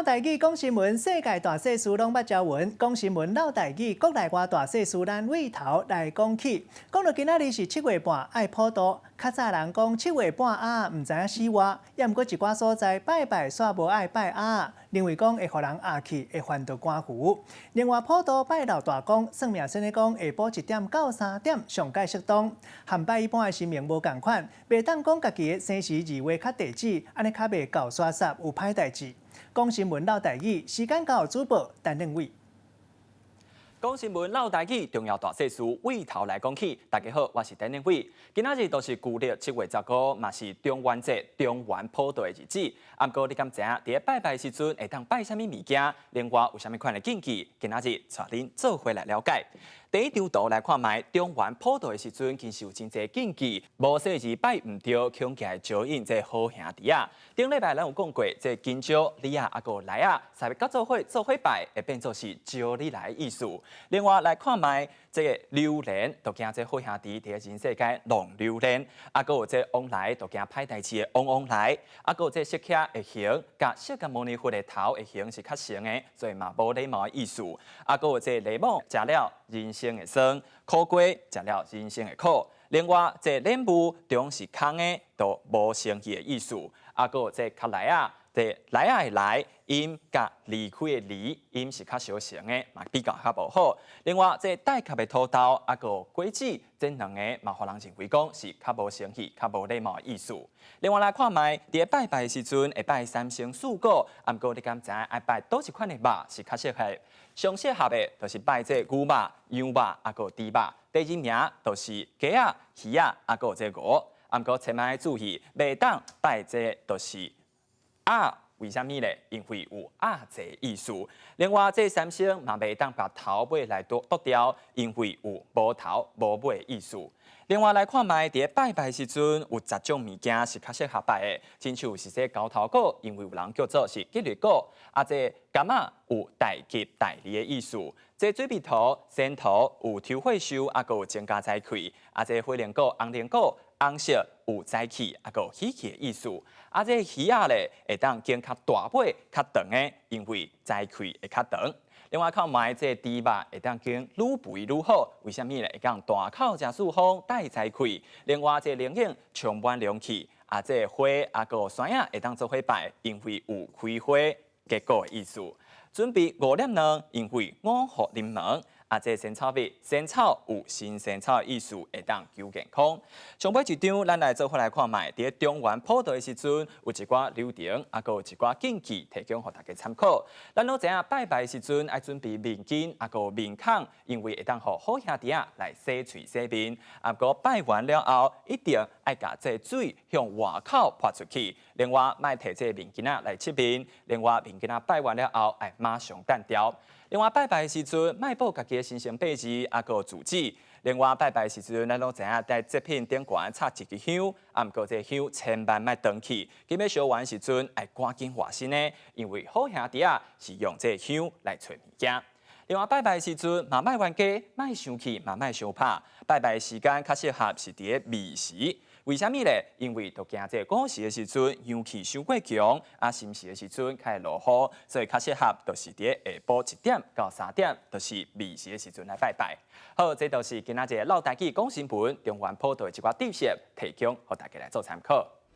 嘮台語講新聞，世界大細事攏捌朝聞。講新聞嘮台語，國內外大細事，咱對頭來講起。講到今仔日是七月半，愛普渡。較早人講七月半鴨毋知影死活，抑毋過一寡所在拜拜煞無愛拜鴨，認為講會予人壓去，會犯著官符。另外普渡拜老大公，算命先生講下晡1點到3點上蓋適當。和拜一般的神明無仝款，袂當講家己的生時日月佮地址，按呢較袂厚沙煞有歹代誌。講新聞嘮台語，時間交予主播陳令偉。講新聞嘮台語，重要大細事對頭來講起。大家好，我是陳令偉。今仔日就是舊曆7月15，嘛是中元節、中元普渡的日子。毋過你敢知影，佇咧拜拜時陣會當拜啥物物件？另外有啥物款的禁忌？今仔日帶恁做伙來了解。第一張圖來看覓，中元普渡的時陣，其實有真濟禁忌，無細膩拜毋著，恐驚會招引這好兄弟仔。頂禮拜咱有講過，這香蕉、李仔抑閣梨仔，三个做伙做伙拜，會變做是招你來的意思。另外來看覓，這个榴蓮，就驚這好兄弟佇咧人世間弄榴蓮；抑閣有這往來，就驚歹代誌的往往來；抑閣有這釋迦的形，佮釋迦牟尼佛的頭的形是較像的，所以嘛無禮貌的意思。抑閣有這檸檬，食了人生會酸；苦瓜食了人生會苦。另外，這蓮霧中是空的，就無生氣的意思。抑閣有這卡來仔，這來仔的來音佮離開的離音是較相像的，嘛比較較無好。另外，這帶殼的土豆，抑閣有果子，這兩個嘛，予人認為講是較無生氣、較無禮貌的意思。另外來看覓，佇咧拜拜的時陣會拜三牲四果，毋過你敢知影愛拜佗一款的肉是較適合？上適合的就是拜這牛肉、羊肉，抑閣豬肉。第二名就是雞仔、魚仔，抑閣有這鵝。毋過千萬愛注意，袂當拜這就是鴨，為啥物咧？因為有鴨這意思。另外，這三牲嘛袂當把頭尾來剁剁掉，因為有無頭無尾的意思。另外來看覓，佇咧拜拜時陣，有10種物件是較適合拜的，親像是這猴頭果，因為有人叫做是吉利果。啊，這柑仔有大吉大利的意思。這水蜜桃、仙桃有抽歲壽，抑閣有增加財氣。啊，這火龍果、紅龍果，紅色有財氣，抑閣有喜氣的意思。啊，這魚仔咧會當揀較大尾、較長的，因為財氣會較長。另外，看覓這豬肉會當揀愈肥愈好，為啥物咧？會當大口食四方，帶財氣。另外，這靈應充滿靈氣。啊，這花抑閣山仔會當做伙拜，因為有開花結果的意思。準備五粒卵，因為五福臨門。啊，這仙草蜜，仙草有新鮮草的意思，會當求健康。上尾一張，咱來做伙來看覓，佇咧中元普渡的時陣，有一寡流程，抑閣有一寡禁忌，提供予大家參考。咱攏知影拜拜的時陣愛準備面巾，抑閣面孔，因為會當予好兄弟仔來洗喙洗面。啊，閣拜完了後，一定愛共這水向外口潑出去。另外，莫提這面巾仔來拭面。另外，面巾仔拜完了後，愛馬上擲掉。另外，拜拜的時陣，莫報家己的生辰八字，抑閣住址。另外，拜拜的時陣，咱攏知影佇祭品頂懸插一支香，啊，毋過這香千萬莫斷去。緊欲燒完時陣，愛趕緊換新的，因為好兄弟仔是用這香來揣物件。另外，拜拜的時陣嘛莫冤家，莫生氣，嘛莫相拍。拜拜的時間較適合是佇咧未時。為啥物咧？因為都驚這午時的時陣陽氣傷過強，啊，申時的時陣較會落雨，所以較適合就是佇咧下晡1點到3點，就是未時的時陣來拜拜。好，這就是今仔日嘮台語講新聞，中元普渡的一寡知識，提供予大家來做參考。